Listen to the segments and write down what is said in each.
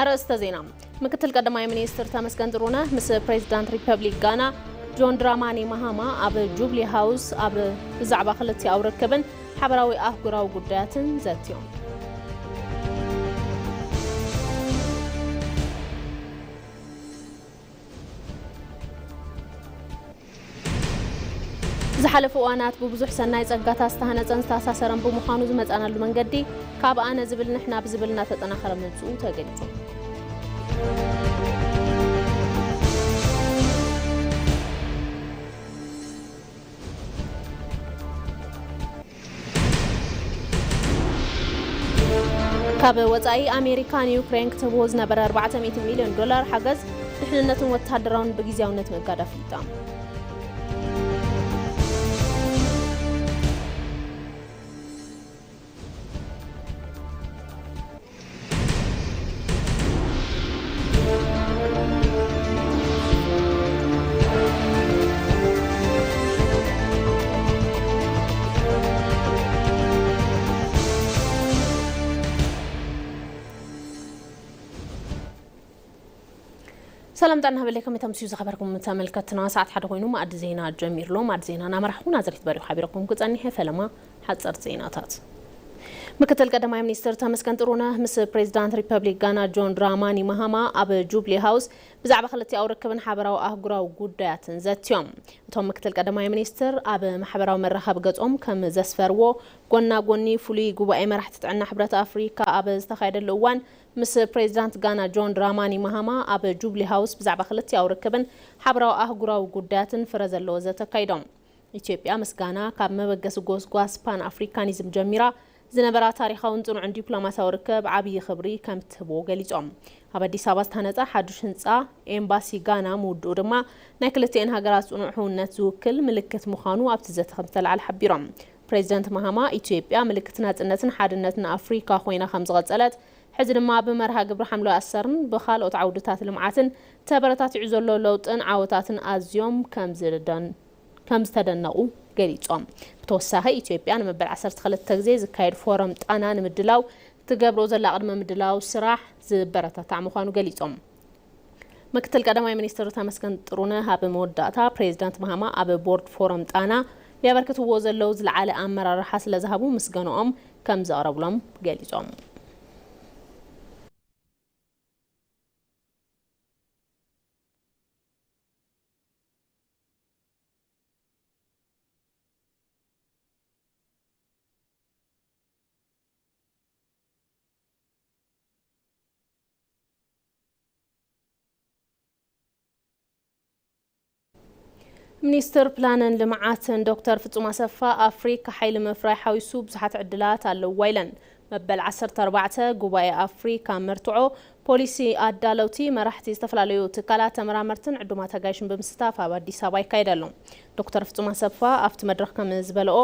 ኣርእስተ ዜና። ምክትል ቀዳማይ ሚኒስትር ተመስገን ጥሩነህ ምስ ፕሬዚዳንት ሪፐብሊክ ጋና ጆን ድራማኒ ማሃማ ኣብ ጁብሊ ሃውስ ኣብ ብዛዕባ ክልቲኣዊ ርክብን ሓበራዊ ኣህጉራዊ ጉዳያትን ዘትዮም። ዝሓለፉ እዋናት ብብዙሕ ሰናይ ጸጋታት ዝተሃነጸን ዝተኣሳሰረን ብምዃኑ ዝመጻናሉ መንገዲ ካብ ኣነ ዝብል ንሕና ብዝብል እናተጠናኸረ ምምጽኡ ተገሊጹ። ካብ ወጻኢ ኣሜሪካ ንዩክሬን ክትህቦ ዝነበረ ኣርባዕተ ሚእቲ ሚልዮን ዶላር ሓገዝ ድሕንነትን ወተሃደራውን ብግዝያውነት ምእጋዳ ኣፍሊጣ። ሰላም ጥዕና ሃበለይ፣ ከመይ ተምስዩ ዝኸበርኩም ተመልከትና፣ ሰዓት ሓደ ኮይኑ መኣዲ ዜና ጀሚርሎ። መኣዲ ዜና እናመራሕኩ ናዝሬት በሪኹ ሓቢረኩም ክጸኒሐ። ፈለማ ሓጸርቲ ዜናታት። ምክትል ቀዳማይ ሚኒስትር ተመስገን ጥሩነህ ምስ ፕሬዚዳንት ሪፐብሊክ ጋና ጆን ድራማኒ ማሃማ ኣብ ጁብሊ ሃውስ ብዛዕባ ክልቲኣዊ ርክብን ሓበራዊ ኣህጉራዊ ጉዳያትን ዘትዮም። እቶም ምክትል ቀዳማይ ሚኒስትር ኣብ ማሕበራዊ መራኸቢ ገጾም ከም ዘስፈርዎ፣ ጎና ጎኒ ፍሉይ ጉባኤ መራሕቲ ጥዕና ሕብረት ኣፍሪካ ኣብ ዝተኻየደሉ እዋን ምስ ፕሬዚዳንት ጋና ጆን ድራማኒ ማሃማ ኣብ ጁብሊ ሃውስ ብዛዕባ ክልቲኣዊ ርክብን ሓበራዊ ኣህጉራዊ ጉዳያትን ፍረ ዘለዎ ዘተ ኣካይዶም። ኢትዮጵያ ምስ ጋና ካብ መበገሲ ጎስጓስ ፓን ኣፍሪካኒዝም ጀሚራ ዝነበራ ታሪኻውን ጽኑዕን ዲፕሎማሲያዊ ርክብ ዓብዪ ክብሪ ከም እትህቦ ገሊጾም። ኣብ ኣዲስ ኣበባ ዝተሃነጸ ሓዱሽ ህንጻ ኤምባሲ ጋና ምውድኡ ድማ ናይ ክልቲኤን ሃገራት ጽኑዕ ሕውነት ዝውክል ምልክት ምዃኑ ኣብቲ ዘተ ከም ዝተላዕለ ሓቢሮም። ፕሬዚደንት ማሃማ ኢትዮጵያ ምልክት ናጽነትን ሓድነትን ኣፍሪካ ኮይና ከም ዝቐጸለት፣ ሕዚ ድማ ብመርሃ ግብሪ ሓምለዋይ ኣሰርን ብኻልኦት ዓውድታት ልምዓትን ተበረታቲዑ ዘሎ ለውጥን ዓወታትን ኣዝዮም ከም ዝደን ከም ዝተደነቑ ገሊጾም። ብተወሳኺ ኢትዮጵያ ንመበል ዓሰርተ ክልተ ግዜ ዝካየድ ፎረም ጣና ንምድላው ትገብሮ ዘላ ቅድመ ምድላው ስራሕ ዝበረታታዕ ምዃኑ ገሊጾም። ምክትል ቀዳማይ ሚኒስትር ተመስገን ጥሩነህ ኣብ መወዳእታ ፕሬዚዳንት ማሃማ ኣብ ቦርድ ፎረም ጣና ሊያበርክትዎ ዘለዉ ዝለዓለ ኣመራርሓ ስለ ዝሃቡ ምስጋንኦም ከም ዘቕረብሎም ገሊጾም። ሚኒስትር ፕላንን ልምዓትን ዶክተር ፍጹም ኣሰፋ፣ ኣፍሪካ ሓይሊ ምፍራይ ሓዊሱ ብዙሓት ዕድላት ኣለውዋ ኢለን። መበል ዓሰርተ ኣርባዕተ ጉባኤ ኣፍሪካ መርትዖ ፖሊሲ ኣዳለውቲ፣ መራሕቲ ዝተፈላለዩ ትካላት፣ ተመራመርትን ዕዱማት ኣጋይሽን ብምስታፍ ኣብ ኣዲስ ኣበባ ይካየድ ኣሎ። ዶክተር ፍጹም ኣሰፋ ኣብቲ መድረኽ ከም ዝበለኦ፣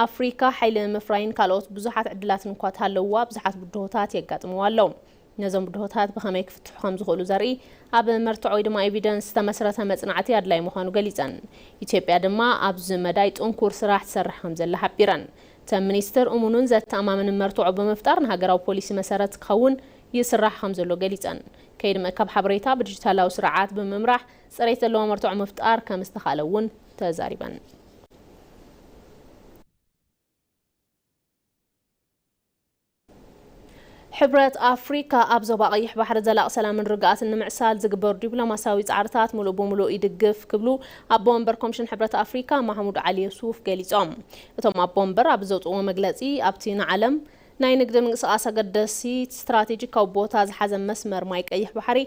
ኣፍሪካ ሓይሊ ምፍራይን ካልኦት ብዙሓት ዕድላትን እኳ ተሃለውዋ፣ ብዙሓት ብድሆታት የጋጥምዋ ኣለዉ። ነዞም ብድሆታት ብኸመይ ክፍትሑ ከም ዝኽእሉ ዘርኢ ኣብ መርትዖ ወይ ድማ ኤቪደንስ ዝተመስረተ መጽናዕቲ ኣድላይ ምዃኑ ገሊጸን። ኢትዮጵያ ድማ ኣብዚ መዳይ ጥንኩር ስራሕ ትሰርሕ ከም ዘላ ሓቢረን። እተን ሚኒስትር እሙንን ዘተኣማምንን መርትዖ ብምፍጣር ንሃገራዊ ፖሊሲ መሰረት ክኸውን ይስራሕ ከም ዘሎ ገሊጸን። ከይዲ ምእካብ ሓበሬታ ብዲጂታላዊ ስርዓት ብምምራሕ ጽሬት ዘለዎ መርትዖ ምፍጣር ከም ዝተኻእለ እውን ተዛሪበን። ሕብረት ኣፍሪካ ኣብ ዞባ ቀይሕ ባሕሪ ዘላቒ ሰላምን ርግኣትን ንምዕሳል ዝግበሩ ዲፕሎማሲያዊ ጻዕርታት ምሉእ ብምሉእ ይድግፍ ክብሉ ኣቦ ወንበር ኮሚሽን ሕብረት ኣፍሪካ ማሕሙድ ዓሊ የሱፍ ገሊጾም። እቶም ኣቦ ወንበር ኣብ ዘውፅዎ መግለፂ፣ ኣብቲ ንዓለም ናይ ንግዲ ምንቅስቓስ ኣገደሲ ስትራቴጂካዊ ቦታ ዝሓዘ መስመር ማይ ቀይሕ ባሕሪ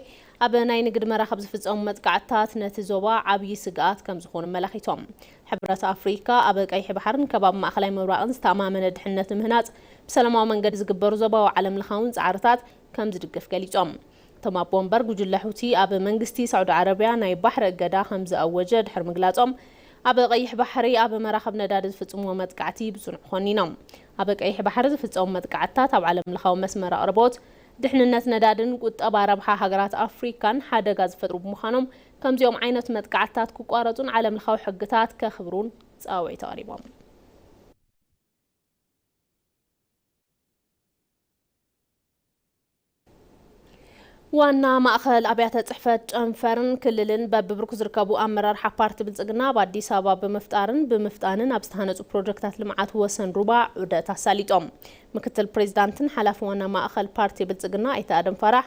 ኣብ ናይ ንግዲ መራኽብ ዝፍጸሙ መጥቃዕትታት ነቲ ዞባ ዓብዪ ስግኣት ከም ዝኾኑ ኣመላኺቶም። ሕብረት ኣፍሪካ ኣብ ቀይሕ ባሕርን ከባቢ ማእኸላይ ምብራቕን ዝተኣማመነ ድሕነት ንምህናፅ ብሰላማዊ መንገዲ ዝግበሩ ዞባዊ ዓለም ለኻውን ፃዕርታት ከም ዝድግፍ ገሊፆም። እቶም ኣቦ ወንበር፣ ጉጅለ ሑቲ ኣብ መንግስቲ ሳዑዲ ዓረብያ ናይ ባሕሪ እገዳ ከም ዝኣወጀ ድሕሪ ምግላፆም፣ ኣብ ቀይሕ ባሕሪ ኣብ መራኽብ ነዳዲ ዝፍጽምዎ መጥቃዕቲ ብጽኑዕ ኮኒኖም። ኣብ ቀይሕ ባሕሪ ዝፍጸሙ መጥቃዕትታት ኣብ ዓለም ለኻዊ መስመር ኣቕርቦት፣ ድሕንነት ነዳድን ቁጠባ ረብሓ ሃገራት ኣፍሪካን ሓደጋ ዝፈጥሩ ብምዃኖም፣ ከምዚኦም ዓይነት መጥቃዕትታት ክቋረጹን ዓለም ለኻዊ ሕግታት ከኽብሩን ጻውዒት ኣቕሪቦም። ዋና ማእኸል ኣብያተ ጽሕፈት ጨንፈርን ክልልን በብብርኩ ዝርከቡ ኣመራርሓ ፓርቲ ብልጽግና ኣብ ኣዲስ ኣበባ ብምፍጣርን ብምፍጣንን ኣብ ዝተሃነፁ ፕሮጀክታት ልምዓት ወሰን ሩባ ዑደት ኣሳሊጦም። ምክትል ፕሬዚዳንትን ሓላፊ ዋና ማእኸል ፓርቲ ብልጽግና ኣይተ ኣደም ፋራሕ፣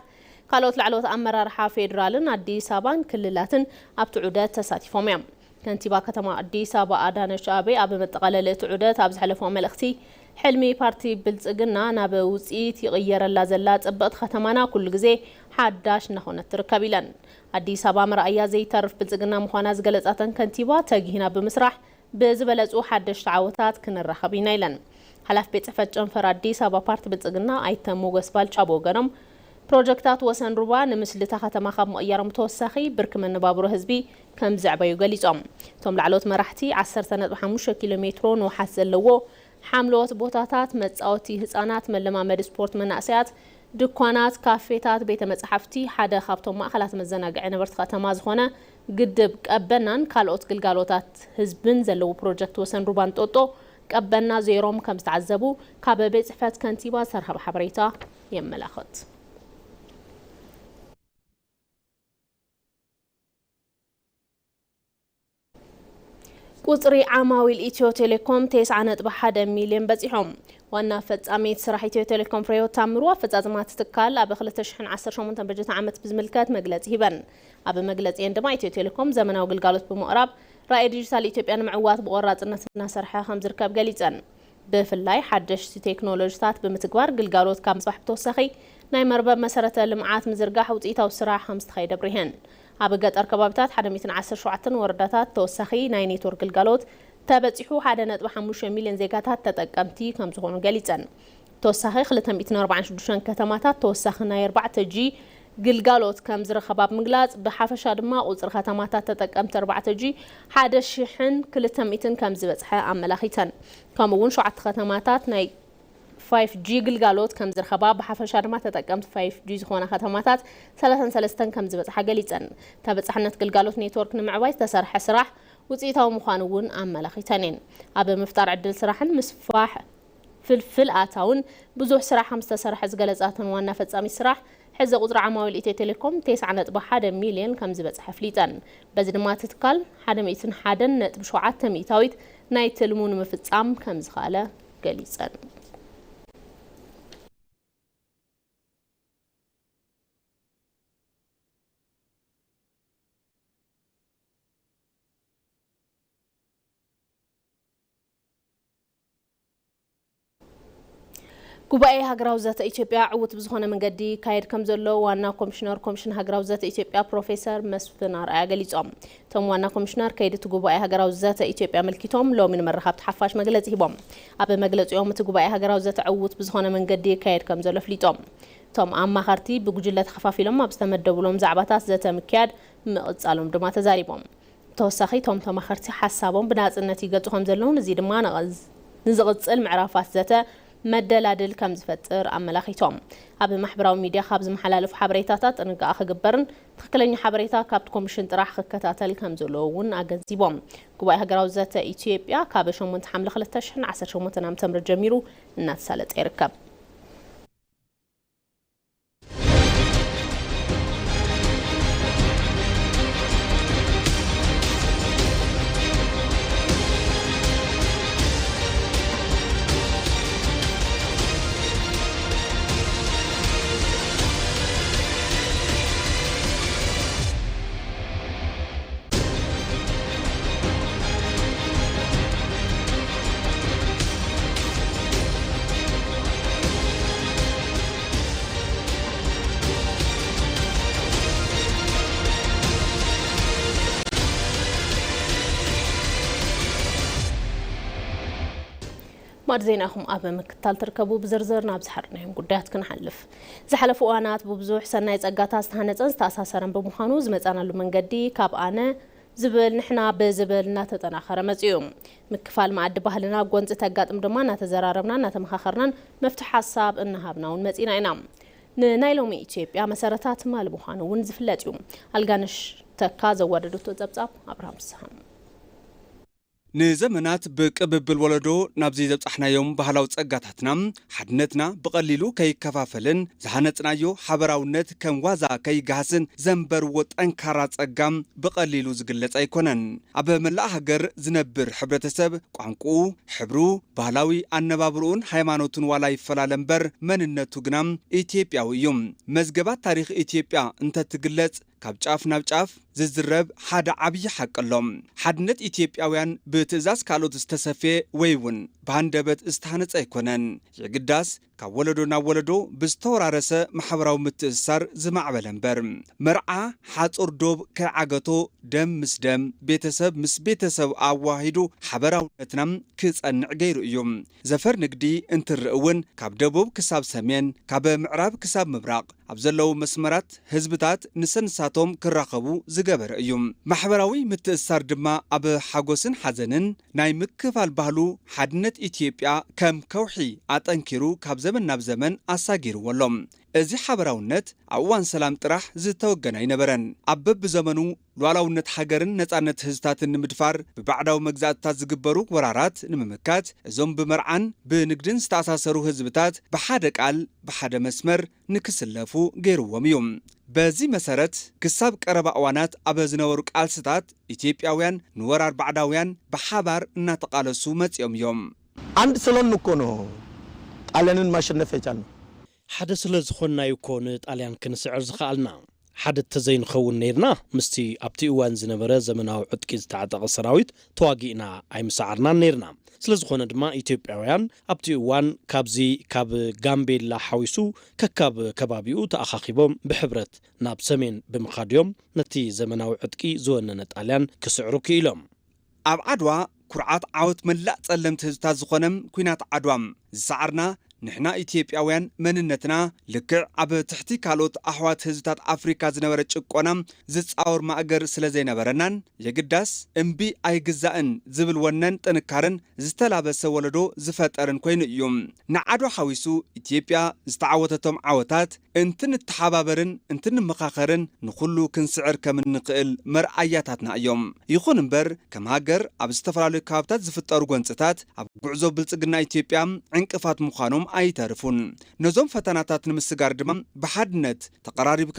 ካልኦት ላዕለዎት ኣመራርሓ ፌዴራልን ኣዲስ ኣበባን ክልላትን ኣብቲ ዑደት ተሳቲፎም እዮም። ከንቲባ ከተማ ኣዲስ ኣበባ ኣዳነች ኣቤ ኣብ መጠቓለሊ እቲ ዑደት ኣብ ዘሕለፎ መልእኽቲ፣ ሕልሚ ፓርቲ ብልጽግና ናብ ውጽኢት ይቕየረላ ዘላ ጽብቕቲ ከተማና ኩሉ ግዜ ሓዳሽ እናኾነት ትርከብ ኢለን። ኣዲስ ኣበባ መርኣያ ዘይተርፍ ብልጽግና ምዃና ዝገለጻተን ከንቲባ፣ ተጊህና ብምስራሕ ብዝበለጹ ሓደሽቲ ዓወታት ክንራኸብ ኢና ኢለን። ሓላፊ ቤት ጽሕፈት ጨንፈር ኣዲስ ኣበባ ፓርቲ ብልጽግና ኣይተ ሞገስ ባልቻ ብወገኖም፣ ፕሮጀክታት ወሰን ሩባ ንምስሊ እታ ከተማ ካብ ምቕያሮም ተወሳኺ ብርኪ መነባብሮ ህዝቢ ከም ዘዕበዩ ገሊጾም። እቶም ላዕለዎት መራሕቲ ዓሰርተ ነጥቢ ሓሙሽተ ኪሎ ሜትሮ ንውሓት ዘለዎ ሓምለዎት ቦታታት፣ መጻወቲ ህጻናት፣ መለማመዲ ስፖርት መናእሰያት፣ ድኳናት፣ ካፌታት፣ ቤተ መጻሕፍቲ፣ ሓደ ካብቶም ማእኸላት መዘናግዒ ነበርቲ ከተማ ዝኾነ ግድብ ቀበናን ካልኦት ግልጋሎታት ህዝብን ዘለዎ ፕሮጀክት ወሰን ሩባ እንጦጦ ቀበና ዜሮም ከም ዝተዓዘቡ ካብ ቤት ጽሕፈት ከንቲባ ዝተረኸበ ሓበሬታ የመላኽት። ቁጽሪ ዓማዊል ኢትዮ ቴሌኮም ተስዓ ነጥቢ ሓደ ሚልዮን በጺሖም። ዋና ፈጻሚት ስራሕ ኢትዮ ቴሌኮም ፍሬህይወት ታምሩ፣ ኣፈጻጽማ እቲ ትካል ኣብ ክልተ ሽሕን ዓሰርተ ሸሞንተን በጀት ዓመት ብዝምልከት መግለጺ ሂበን። ኣብ መግለጺአን ድማ፣ ኢትዮ ቴሌኮም ዘመናዊ ግልጋሎት ብምቕራብ ራዕይ ዲጂታል ኢትዮጵያ ንምዕዋት ብቆራጽነት እናሰርሐ ከም ዝርከብ ገሊጸን። ብፍላይ ሓደሽቲ ቴክኖሎጂታት ብምትግባር ግልጋሎት ካብ ምስፋሕ ብተወሳኺ፣ ናይ መርበብ መሰረተ ልምዓት ምዝርጋሕ ውፅኢታዊ ስራሕ ከም ዝተኻየደ ኣብሪሀን። ኣብ ገጠር ከባቢታት ሓደ ሚእትን ዓሰርተ ሸውዓተን ወረዳታት ተወሳኺ ናይ ኔትወርክ ግልጋሎት ተበፂሑ፣ ሓደ ነጥቢ ሓሙሽተ ሚልዮን ዜጋታት ተጠቀምቲ ከም ዝኾኑ ገሊፀን። ተወሳኺ ክልተ ሚእትን ኣርባዓን ሽዱሽተን ከተማታት ተወሳኺ ናይ ኣርባዕተ ጂ ግልጋሎት ከም ዝረኸባ ብምግላፅ፣ ብሓፈሻ ድማ ቁፅሪ ከተማታት ተጠቀምቲ ኣርባዕተ ጂ ሓደ ሽሕን ክልተ ሚእትን ከም ዝበፅሐ ኣመላኺተን። ከምኡ እውን ሸውዓተ ከተማታት ናይ ፋይፍ ጂ ግልጋሎት ከም ዝረኸባ፣ ብሓፈሻ ድማ ተጠቀምቲ ፋይፍ ጂ ዝኾና ከተማታት ሰላሳን ሰለስተን ከም ዝበፅሓ ገሊፀን። ተበፃሕነት ግልጋሎት ኔትወርክ ንምዕባይ ዝተሰርሐ ስራሕ ውፅኢታዊ ምዃኑ እውን ኣመላኺተን እየን። ኣብ ምፍጣር ዕድል ስራሕን ምስፋሕ ፍልፍል ኣታውን ብዙሕ ስራሕ ከም ዝተሰርሐ ዝገለፃ እተን ዋና ፈፃሚት ስራሕ፣ ሕዚ ቁፅሪ ዓማዊል ኢትዮ ቴሌኮም ተስዓ ነጥቢ ሓደ ሚልዮን ከም ዝበፅሐ ኣፍሊጠን። በዚ ድማ እቲ ትካል ሓደ ሚእትን ሓደን ነጥቢ ሸውዓተ ሚእታዊት ናይ ትልሙ ንምፍፃም ከም ዝኸኣለ ገሊፀን። ጉባኤ ሃገራዊ ዘተ ኢትዮጵያ ዕዉት ብዝኾነ መንገዲ ይካየድ ከም ዘሎ ዋና ኮሚሽነር ኮሚሽን ሃገራዊ ዘተ ኢትዮጵያ ፕሮፌሰር መስፍን ኣርኣያ ገሊጾም። እቶም ዋና ኮሚሽነር ከይዲ እቲ ጉባኤ ሃገራዊ ዘተ ኢትዮጵያ ኣመልኪቶም ሎሚ ንመራኸብቲ ሓፋሽ መግለጺ ሂቦም። ኣብ መግለጺኦም፣ እቲ ጉባኤ ሃገራዊ ዘተ ዕዉት ብዝኾነ መንገዲ ይካየድ ከም ዘሎ ኣፍሊጦም። እቶም ኣማኸርቲ ብጉጅለ ተኸፋፊሎም ኣብ ዝተመደቡሎም ዛዕባታት ዘተ ምክያድ ምቕጻሎም ድማ ተዛሪቦም። ብተወሳኺ፣ እቶም ተማኸርቲ ሓሳቦም ብናጽነት ይገልጹ ከም ዘለውን፣ እዚ ድማ ንቐዝ-፣ ንዝቕጽል ምዕራፋት ዘተ መደላድል ከም ዝፈጥር ኣመላኺቶም። ኣብ ማሕበራዊ ሚድያ ካብ ዝመሓላለፉ ሓበሬታታት ጥንቃቐ ክግበርን ትኽክለኛ ሓበሬታ ካብቲ ኮሚሽን ጥራሕ ክከታተል ከም ዘለዎ እውን ኣገንዚቦም። ጉባኤ ሃገራዊ ዘተ ኢትዮጵያ ካብ ሸሞንተ ሓምለ ክልተ ሽሕን ዓሰርተ ሸሞንተን ዓመተ ምህረት ጀሚሩ እናተሳለጠ ይርከብ። ማዕድ ዜናኹም ኣብ ምክትታል ትርከቡ። ብዝርዝር ናብ ዝሓርናዮም ጉዳያት ክንሓልፍ። ዝሓለፉ እዋናት ብብዙሕ ሰናይ ጸጋታት ዝተሃነጸን ዝተኣሳሰረን ብምዃኑ፣ ዝመጻናሉ መንገዲ ካብ ኣነ ዝብል ንሕና ብዝብል እናተጠናኸረ መጺኡ። ምክፋል መኣዲ ባህልና ጎንጺ ተጋጥም ድማ እናተዘራረብና፣ እናተመኻኸርናን መፍትሒ ሓሳብ እናሃብና እውን መጺና ኢና። ንናይ ሎሚ ኢትዮጵያ መሰረታ ትማሊ ምዃኑ እውን ዝፍለጥ እዩ። ኣልጋነሽ ተካ ዘዋደደቶ ጸብጻብ ኣብርሃም ፍስሃ። ንዘመናት ብቅብብል ወለዶ ናብዚ ዘብጻሕናዮም ባህላዊ ጸጋታትና፣ ሓድነትና ብቐሊሉ ከይከፋፈልን ዝሃነጽናዮ ሓበራውነት ከም ዋዛ ከይገሃስን ዘንበርዎ ጠንካራ ጸጋ ብቐሊሉ ዝግለጽ ኣይኮነን። ኣብ መላእ ሃገር ዝነብር ሕብረተሰብ ቋንቋኡ፣ ሕብሩ፣ ባህላዊ ኣነባብርኡን ሃይማኖቱን ዋላ ይፈላለ እምበር መንነቱ ግና ኢትዮጵያዊ እዩ። መዝገባት ታሪኽ ኢትዮጵያ እንተትግለጽ ካብ ጫፍ ናብ ጫፍ ዝዝረብ ሓደ ዓብዪ ሓቂ ኣሎ። ሓድነት ኢትዮጵያውያን ብትእዛዝ ካልኦት ዝተሰፍየ ወይ እውን ብሃንደበት ዝተሃነጸ ኣይኮነን። የግዳስ ካብ ወለዶ ናብ ወለዶ ብዝተወራረሰ ማሕበራዊ ምትእስሳር ዝማዕበለ እምበር። መርዓ ሓጹር ዶብ ከይዓገቶ ደም ምስ ደም፣ ቤተሰብ ምስ ቤተሰብ ኣዋሂዱ ሓበራውነትና ክጸንዕ ገይሩ እዩ። ዘፈር ንግዲ እንትርኢ እውን ካብ ደቡብ ክሳብ ሰሜን፣ ካብ ምዕራብ ክሳብ ምብራቕ ኣብ ዘለዉ መስመራት ህዝብታት ንሰንሳቶም ክራኸቡ ዝገበረ እዩ። ማሕበራዊ ምትእስሳር ድማ ኣብ ሓጎስን ሓዘንን ናይ ምክፋል ባህሉ ሓድነት ኢትዮጵያ ከም ከውሒ ኣጠንኪሩ ካብ ዘመን ናብ ዘመን ኣሳጊርዎ ኣሎ። እዚ ሓበራውነት ኣብ እዋን ሰላም ጥራሕ ዝተወገነ ኣይነበረን። ኣብ በብዘመኑ ሉዓላውነት ሃገርን ነጻነት ህዝብታትን ንምድፋር ብባዕዳዊ መግዛእትታት ዝግበሩ ወራራት ንምምካት እዞም ብመርዓን ብንግድን ዝተኣሳሰሩ ህዝብታት ብሓደ ቃል ብሓደ መስመር ንክስለፉ ገይርዎም እዩ። በዚ መሰረት ክሳብ ቀረባ እዋናት ኣብ ዝነበሩ ቃልስታት ኢትዮጵያውያን ንወራር ባዕዳውያን ብሓባር እናተቓለሱ መጺኦም እዮም። አንድ ስለሆን እኮ ነው ጣሊያንን ማሸነፍ የቻልነው። ሓደ ስለ ዝኾንና እዩ እኮ ንጣልያን ክንስዕር ዝኸኣልና። ሓደ ተዘይንኸውን ነይርና ምስቲ ኣብቲ እዋን ዝነበረ ዘመናዊ ዕጥቂ ዝተዓጠቐ ሰራዊት ተዋጊእና ኣይምሰዓርናን ነይርና። ስለ ዝኾነ ድማ ኢትዮጵያውያን ኣብቲ እዋን ካብዚ ካብ ጋምቤላ ሓዊሱ ከካብ ከባቢኡ ተኣኻኺቦም ብሕብረት ናብ ሰሜን ብምኻድዮም ነቲ ዘመናዊ ዕጥቂ ዝወነነ ጣልያን ክስዕሩ ክኢሎም። ኣብ ዓድዋ ኩርዓት ዓወት መላእ ጸለምቲ ህዝብታት ዝኾነ ኲናት ዓድዋ ዝሰዓርና ንሕና ኢትዮጵያውያን መንነትና ልክዕ ኣብ ትሕቲ ካልኦት ኣሕዋት ህዝብታት ኣፍሪካ ዝነበረ ጭቆና ዝጻወር ማእገር ስለ ዘይነበረናን የግዳስ እምቢ ኣይግዛእን ዝብል ወነን ጥንካረን ዝተላበሰ ወለዶ ዝፈጠርን ኮይኑ እዩ። ንዓድዋ ሓዊሱ ኢትዮጵያ ዝተዓወተቶም ዓወታት እንትንተሓባበርን እንትንመኻኸርን ንኹሉ ክንስዕር ከም እንኽእል መርኣያታትና እዮም። ይኹን እምበር ከም ሃገር ኣብ ዝተፈላለዩ ከባብታት ዝፍጠሩ ጎንፅታት ኣብ ጉዕዞ ብልፅግና ኢትዮጵያ ዕንቅፋት ምዃኖም ኣይተርፉን። ነዞም ፈተናታት ንምስጋር ድማ ብሓድነት ተቐራሪብካ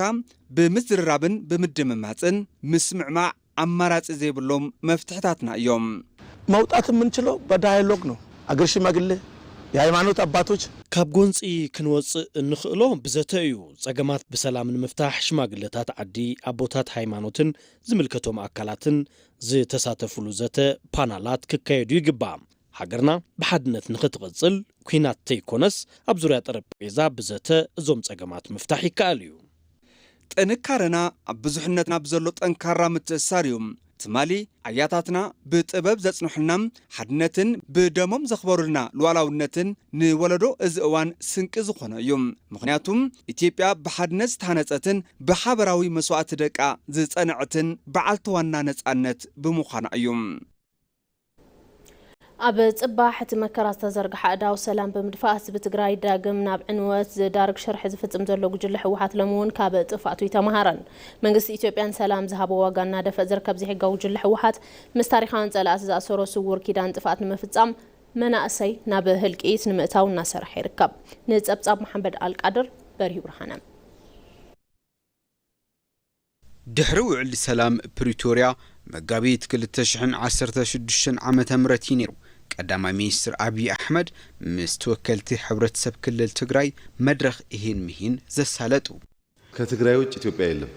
ብምዝርራብን ብምድምማፅን ምስምዕማዕ ኣማራፂ ዘይብሎም መፍትሕታትና እዮም። መውጣት የምንችለው በዳያሎግ ነው። አገር ሽማግሌ፣ የሃይማኖት አባቶች ካብ ጎንፂ ክንወፅእ እንኽእሎ ብዘተ እዩ። ፀገማት ብሰላም ንምፍታሕ ሽማግለታት ዓዲ፣ ኣቦታት ሃይማኖትን ዝምልከቶም ኣካላትን ዝተሳተፉሉ ዘተ ፓናላት ክካየዱ ይግባእ። ሃገርና ብሓድነት ንኽትቕፅል ኲናት ተይኮነስ ኣብ ዙርያ ጠረጴዛ ብዘተ እዞም ፀገማት ምፍታሕ ይከኣል እዩ። ጥንካረና ኣብ ብዙሕነትና ብዘሎ ጠንካራ ምትእስሳር እዩ። ትማሊ ኣያታትና ብጥበብ ዘጽንሑልና ሓድነትን ብደሞም ዘኽበሩልና ሉዓላውነትን ንወለዶ እዚ እዋን ስንቂ ዝኾኖ እዩ። ምኽንያቱም ኢትዮጵያ ብሓድነት ዝተሃነጸትን ብሓበራዊ መስዋእቲ ደቃ ዝጸንዐትን በዓልቲ ዋና ነጻነት ብምዃና እዩ። ኣብ ጽባሕ እቲ መከራ ዝተዘርግሐ ኣእዳው ሰላም ብምድፋእ ህዝቢ ትግራይ ዳግም ናብ ዕንወት ዝዳርግ ሽርሒ ዝፍጽም ዘሎ ጉጅለ ህወሓት ሎሚ እውን ካብ ጥፍኣቱ ኣይተምሃረን። መንግስቲ ኢትዮጵያን ሰላም ዝሃቦ ዋጋ እናደፍአ ዝርከብ ዘይሕጋዊ ጉጅለ ህወሓት ምስ ታሪኻውያን ጸላእቲ ዝኣሰሮ ስውር ኪዳን ጥፍኣት ንምፍጻም መናእሰይ ናብ ህልቂት ንምእታው እናሰርሐ ይርከብ። ንጸብጻብ መሓመድ ኣልቃድር በሪሁ ብርሃነ። ድሕሪ ውዕሊ ሰላም ፕሪቶርያ መጋቢት ክልተ ሽሕን ዓሰርተ ሽዱሽተን ዓመተ ምህረት እዩ ነይሩ ቀዳማይ ሚኒስትር ኣብይ ኣሕመድ ምስ ተወከልቲ ሕብረተሰብ ክልል ትግራይ መድረኽ እሂን ምሂን ዘሳለጡ። ከትግራይ ውጭ ኢትዮጵያ የለም።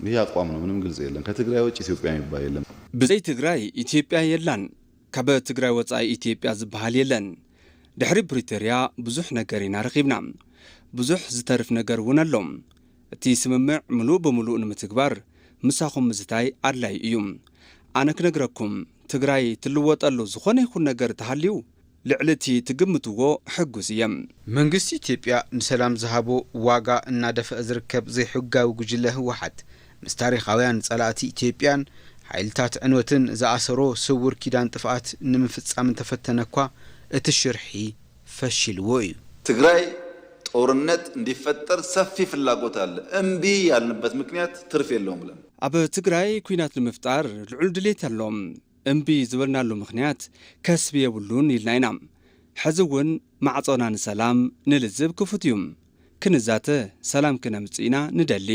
ይህ አቋም ነው። ምንም ግልጽ የለም። ከትግራይ ውጭ ኢትዮጵያ የሚባል የለም። ብዘይ ትግራይ ኢትዮጵያ የላን። ካብ ትግራይ ወጻኢ ኢትዮጵያ ዝበሃል የለን። ድሕሪ ፕሪቶርያ ብዙሕ ነገር ኢና ረኺብና። ብዙሕ ዝተርፍ ነገር እውን ኣሎ። እቲ ስምምዕ ምሉእ ብምሉእ ንምትግባር ምሳኹም ምዝታይ ኣድላዪ እዩ። ኣነ ክነግረኩም፣ ትግራይ ትልወጠሉ ዝኾነ ይኹን ነገር ተሃልዩ ልዕሊ እቲ ትግምትዎ ሕጉስ እየ። መንግስቲ ኢትዮጵያ ንሰላም ዝሃቦ ዋጋ እናደፍአ ዝርከብ ዘይሕጋዊ ጉጅለ ህወሓት ምስ ታሪኻውያን ጸላእቲ ኢትዮጵያን ሓይልታት ዕንወትን ዝኣሰሮ ስውር ኪዳን ጥፍኣት ንምፍጻም እንተፈተነ እኳ እቲ ሽርሒ ፈሺልዎ እዩ። ትግራይ ጦርነት እንዲፈጠር ሰፊ ፍላጎት አለ። እምቢ ያልንበት ምክንያት ትርፍ የለውም ብለን። ኣብ ትግራይ ኲናት ንምፍጣር ልዑል ድሌት ኣሎ። እምቢ ዝበልናሉ ምኽንያት ከስቢ የብሉን ኢልና ኢና። ሕዚ እውን ማዕጾና ንሰላም ንልዝብ ክፉት እዩ። ክንዛተ፣ ሰላም ክነምጽእ ኢና ንደሊ።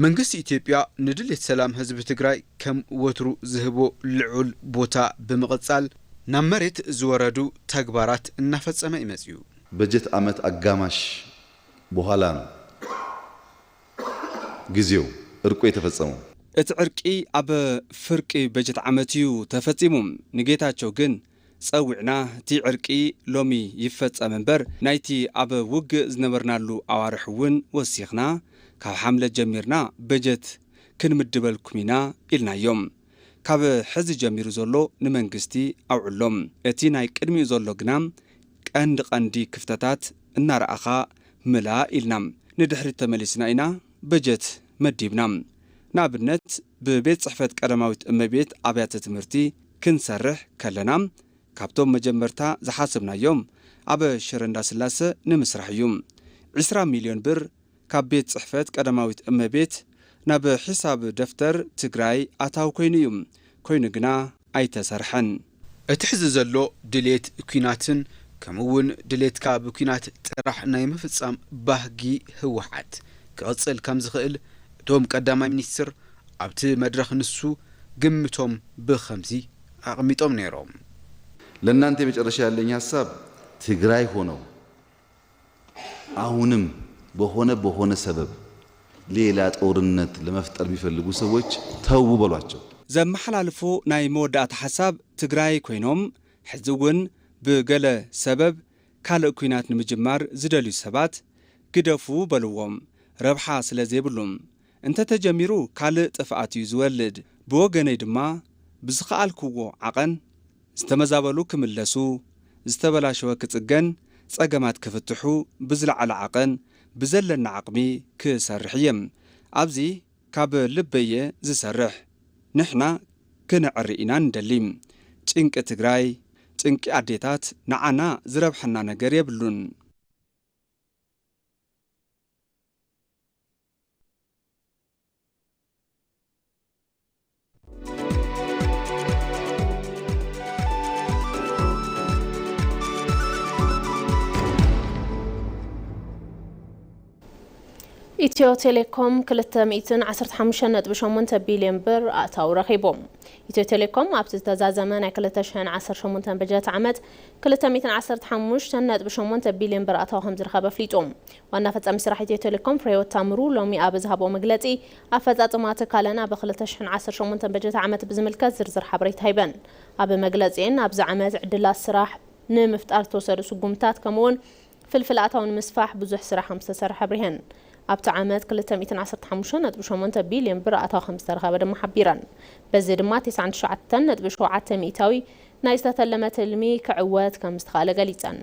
መንግስቲ ኢትዮጵያ ንድሌት ሰላም ህዝቢ ትግራይ ከም ወትሩ ዝህቦ ልዑል ቦታ ብምቕጻል፣ ናብ መሬት ዝወረዱ ተግባራት እናፈጸመ እዩ መጺኡ። በጀት ዓመት ኣጋማሽ በኋላ ነው ግዜው ዕርቁ የተፈጸመው። እቲ ዕርቂ ኣብ ፍርቂ በጀት ዓመት እዩ ተፈጺሙ። ንጌታቸው ግን ጸዊዕና፣ እቲ ዕርቂ ሎሚ ይፈጸም እምበር፣ ናይቲ ኣብ ውግእ ዝነበርናሉ ኣዋርሕ እውን ወሲኽና፣ ካብ ሓምለ ጀሚርና በጀት ክንምድበልኩም ኢና ኢልናዮም። ካብ ሕዚ ጀሚሩ ዘሎ ንመንግስቲ ኣውዕሎም። እቲ ናይ ቅድሚኡ ዘሎ ግና ቀንዲ ቀንዲ ክፍተታት እናረኣኻ ምላ ኢልና ንድሕሪት ተመሊስና ኢና በጀት መዲብና። ንኣብነት ብቤት ጽሕፈት ቀዳማዊት እመቤት ኣብያተ ትምህርቲ ክንሰርሕ ከለና ካብቶም መጀመርታ ዝሓሰብናዮም ኣብ ሽረ እንዳስላሰ ንምስራሕ እዩ። ዕስራ ሚልዮን ብር ካብ ቤት ጽሕፈት ቀዳማዊት እመቤት ናብ ሒሳብ ደፍተር ትግራይ ኣታዊ ኮይኑ እዩ። ኮይኑ ግና ኣይተሰርሐን። እቲ ሕዚ ዘሎ ድሌት ኲናትን ከምኡ እውን ድሌትካ ብኲናት ጥራሕ ናይ ምፍጻም ባህጊ ህወሓት ክቕጽል ከም ዝኽእል እቶም ቀዳማይ ሚኒስትር ኣብቲ መድረኽ ንሱ ግምቶም ብኸምዚ ኣቕሚጦም ነይሮም። ለእናንተ የመጨረሻ ያለኝ ሐሳብ ትግራይ ሆነው አሁንም በሆነ በሆነ ሰበብ ሌላ ጦርነት ለመፍጠር የሚፈልጉ ሰዎች ተዉ በሏቸው። ዘመሓላልፎ ናይ መወዳእታ ሓሳብ ትግራይ ኮይኖም፣ ሕዚ እውን ብገለ ሰበብ ካልእ ኲናት ንምጅማር ዝደልዩ ሰባት ግደፉ በልዎም፣ ረብሓ ስለ ዘይብሉ። እንተተጀሚሩ ካልእ ጥፍኣት እዩ ዝወልድ። ብወገነይ ድማ ብዝኸኣልክዎ ዓቐን ዝተመዛበሉ ክምለሱ፣ ዝተበላሸወ ክጽገን፣ ጸገማት ክፍትሑ ብዝለዓለ ዓቐን ብዘለና ዓቕሚ ክሰርሕ እየ። ኣብዚ ካብ ልበይ እየ ዝሰርሕ። ንሕና ክነዕሪ ኢና ንደሊ። ጭንቂ ትግራይ፣ ጭንቂ ኣዴታት ንዓና ዝረብሐና ነገር የብሉን። ኢትዮ ቴሌኮም ክልተ ሚእትን ዓሰርተ ሓሙሽተ ነጥቢ ሸሞንተ ቢልዮን ብር ኣታዊ ረኺቡ። ኢትዮ ቴሌኮም ኣብቲ ዝተዛዘመ ናይ ክልተ ሽሕን ዓሰርተ ሸሞንተን በጀት ዓመት ክልተ ሚእትን ዓሰርተ ሓሙሽተ ነጥቢ ሸሞንተ ቢልዮን ብር ኣታዊ ከም ዝረኸበ ኣፍሊጡ። ዋና ፈጻሚ ስራሕ ኢትዮ ቴሌኮም ፍሬህይወት ታምሩ ሎሚ ኣብ ዝሃቦ መግለጺ፣ ኣፈጻጽማ ትካልና ብ ክልተ ሽሕን ዓሰርተ ሸሞንተን በጀት ዓመት ብዝምልከት ዝርዝር ሓበሬታ ሂበን። ኣብ መግለጺኤን፣ ኣብዚ ዓመት ዕድላት ስራሕ ንምፍጣር ዝተወሰዱ ስጉምታት ከምኡውን ፍልፍል ኣታዊ ንምስፋሕ ብዙሕ ስራሕ ከም ዝተሰርሐ ኣብሪሀን። ኣብቲ ዓመት ክልተ ሚእትን ዓሰርተ ሓሙሽተ ነጥቢ ሸሞንተ ቢልዮን ብር ኣታዊ ከም ዝተረኸበ ድማ ሓቢረን። በዚ ድማ ተስዓን ትሽዓተን ነጥቢ ሸውዓተ ሚእታዊ ናይ ዝተተለመ ትልሚ ክዕወት ከም ዝተኻእለ ገሊጸን።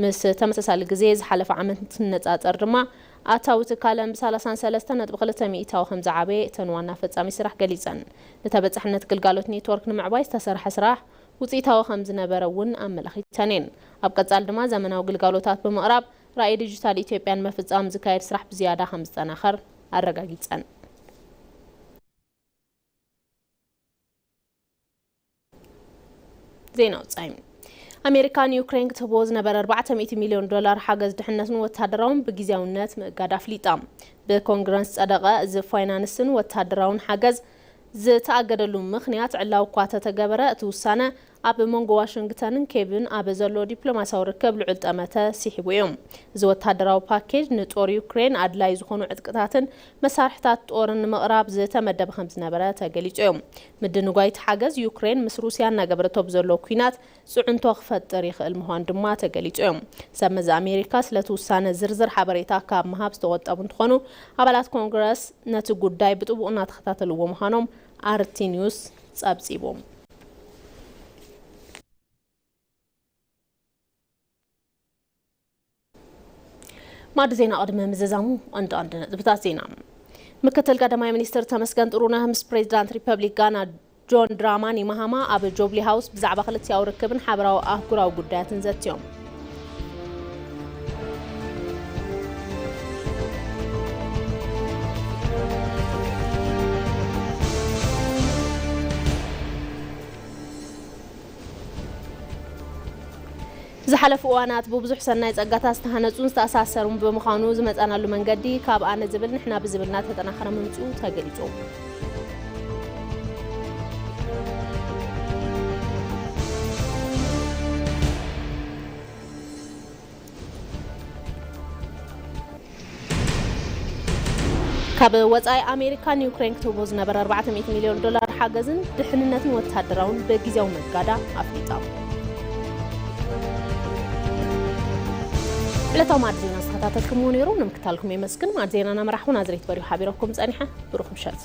ምስ ተመሳሳሊ ግዜ ዝሓለፈ ዓመት እንትነጻጸር ድማ ኣታዊ ትካለን ብ ሰላሳን ሰለስተን ነጥቢ ክልተ ሚእታዊ ከም ዝዓበየ እተን ዋና ፈጻሚ ስራሕ ገሊጸን። ንተበጻሕነት ግልጋሎት ኔትወርክ ንምዕባይ ዝተሰርሐ ስራሕ ውጽኢታዊ ከም ዝነበረ እውን ኣመላኺተን እየን። ኣብ ቀጻሊ ድማ ዘመናዊ ግልጋሎታት ብምቕራብ ራእይ ዲጂታል ኢትዮጵያ ንምፍጻም ዝካየድ ስራሕ ብዝያዳ ከም ዝጠናኸር ኣረጋጊጸን። ዜና ወጻኢ። ኣሜሪካ ንዩክሬን ክትህቦ ዝነበረ ኣርባዕተ ሚእቲ ሚልዮን ዶላር ሓገዝ ድሕነትን ወታደራውን ብግዜያውነት ምእጋድ ኣፍሊጣ። ብኮንግረስ ዝጸደቐ እዚ ፋይናንስን ወታደራውን ሓገዝ ዝተኣገደሉ ምኽንያት ዕላዊ እኳ ተተገበረ፣ እቲ ውሳነ ኣብ መንጎ ዋሽንግተንን ኬቭን ኣብ ዘሎ ዲፕሎማስያዊ ርክብ ልዑል ጠመተ ስሒቡ እዩ። እዚ ወታደራዊ ፓኬጅ ንጦር ዩክሬን ኣድላዪ ዝኾኑ ዕጥቅታትን መሳርሕታት ጦርን ንምቕራብ ዝተመደበ ከም ዝነበረ ተገሊጹ እዩ። ምድንጓይ እቲ ሓገዝ ዩክሬን ምስ ሩስያ እናገበረቶ ብዘሎ ኲናት ጽዕንቶ ክፈጥር ይኽእል ምዃኑ ድማ ተገሊጹ እዩ። ሰብ መዚ ኣሜሪካ ስለቲ ውሳነ ዝርዝር ሓበሬታ ካብ ምሃብ ዝተቖጠቡ እንትኾኑ፣ ኣባላት ኮንግረስ ነቲ ጉዳይ ብጥቡቕ እናተኸታተልዎ ምዃኖም ኣርቲ ኒውስ ጸብጺቡ። ማዕዲ ዜና ቅድሚ ምዝዛሙ ቀንዲ ቀንዲ ነጥብታት ዜና። ምክትል ቀዳማይ ሚኒስትር ተመስገን ጥሩነህ ምስ ፕሬዚዳንት ሪፐብሊክ ጋና ጆን ድራማኒ ማሃማ ኣብ ጆብሊ ሃውስ ብዛዕባ ክልቲኣዊ ርክብን ሓበራዊ ኣህጉራዊ ጉዳያትን ዘትዮም። ዝሓለፉ እዋናት ብብዙሕ ሰናይ ጸጋታት ዝተሃነጹን ዝተኣሳሰሩን ብምዃኑ ዝመጻናሉ መንገዲ ካብ ኣነ ዝብል ንሕና ብዝብል እናተጠናኸረ ምምጽኡ ተገሊጹ። ካብ ወጻኢ ኣሜሪካ ንዩክሬን ክትህቦ ዝነበረ ኣርባዕተ ሚእቲ ሚልዮን ዶላር ሓገዝን ድሕንነትን ወታደራውን ብግዜያዊ መጋዳ ኣፍሊጣ። ዕለታዊ ማዕድ ዜና ዝተኸታተልኩምዎ ነይሩ። ንምክታልኩም የመስግን። ማዕድ ዜናና መራሕኹ ናዝሬት በሪሁ ሓቢረኩም ጸኒሐ። ብሩኽ ምሸት።